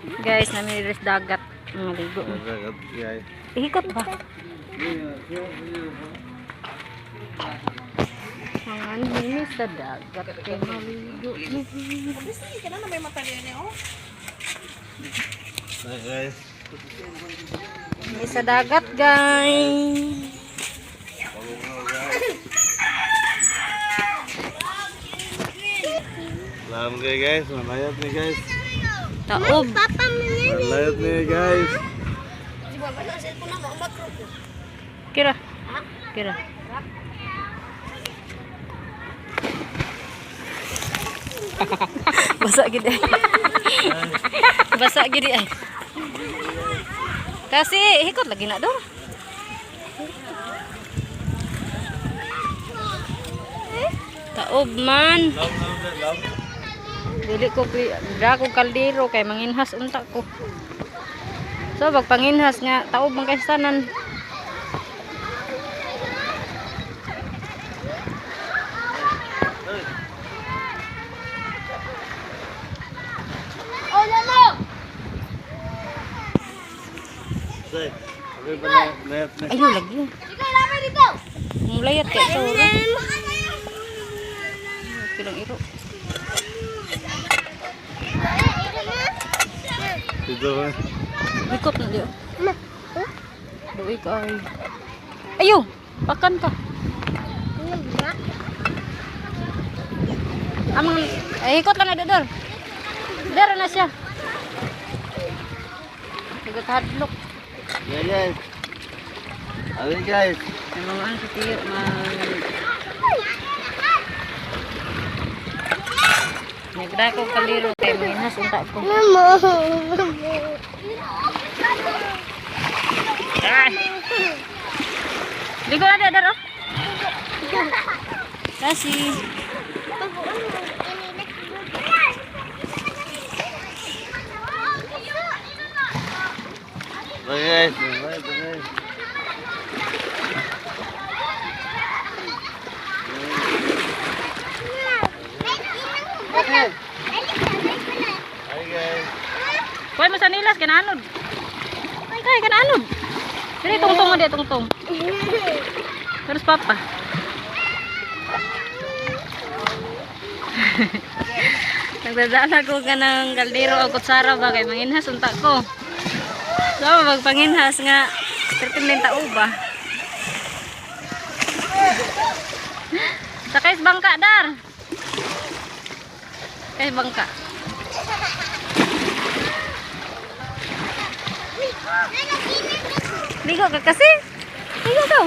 Guys, nami sa dagat. Mga ligo. Dagat, guys. Ihikot ba? Mga nini sa dagat kay maligo. Hi, guys. May sa dagat, guys. Lam kayo, guys. Malayot ni, guys. Taob. Malayot ni, guys. Kira. Kira. Basa gid ay. Basa gid ay. Kasi hikot lagi na do. Taob man. Lam, lam, lam. Dili ko dra ko kaldero kay manginhas unta ko. So pag panginhas nga taob man kay sa tanan. Say, okay pa layot ni. Ayo lagi. Mulayat kay ito. Kilang iro. Dito ba? Ikot na diyo. Duwi ka ay. Ayo, pakan ka. Amang ay, ikot lang na dor. Dara na siya. Nagkahadlok. Yeah, guys. Ayun, guys. Ay, mga ano si Tiyo, mag... Nagda ko kaliro kay manginas unta ko. Ay. Ligo na dara. Oh. Kasi Bye, guys. Bye, guys. Hi, guys. Kuhay mo sa nilas kananod. Kay kananod. Dili tungtong mo di tungtong. Terus papa. Nagdadala ko ka ng kaldero o kutsara ba kay manginhas unta ko. So magpanginhas nga 13 din tao ba. Sakay sa bangka dar. Sakay sa bangka. Ligo ka kasi. Ligo ka.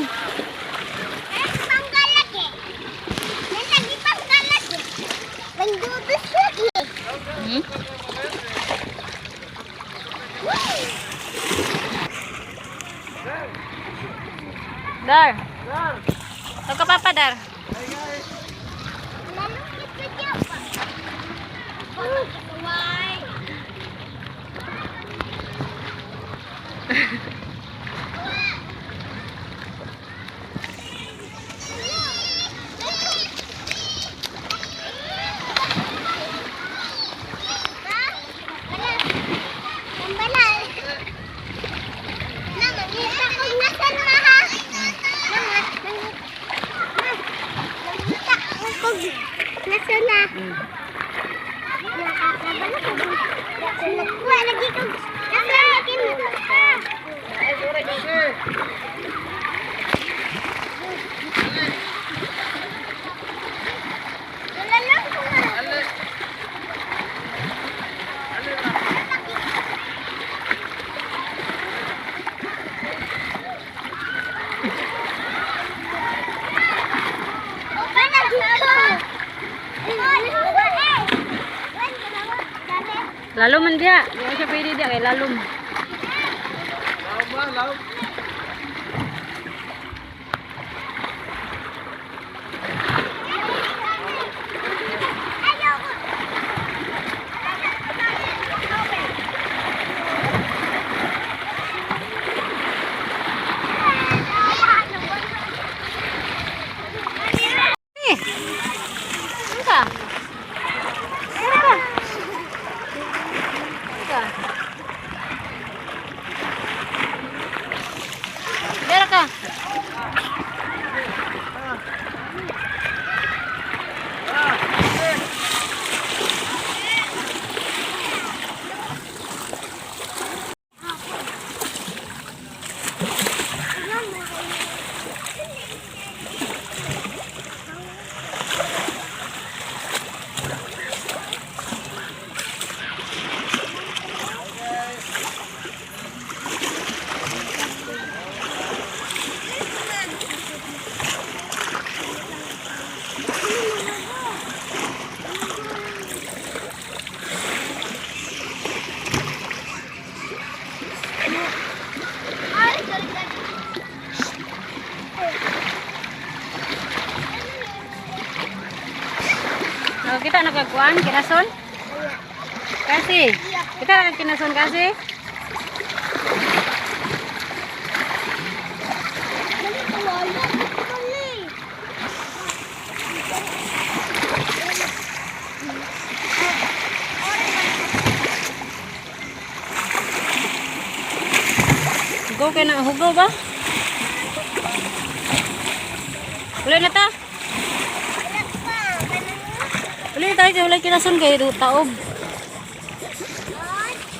Dar. Dar. ka papa dar. Nasa na. Wala lagi ko. Nasa lagi mo. Wala lang ko nga. Wala lagi ko. Lalo man dia. Di siya pwede dia kay lalom. Lam ba? Lam. Eh. Ano ka? Ano ka? Ano ka? Kinason, kinason? Kasi, kita lang kinason kasi. Dali, wala. Dali. Hugaw kay na, hugaw ba? Uli na ta. Wala pa. Ganun. Uli na tayo kay wala kinason kay taob.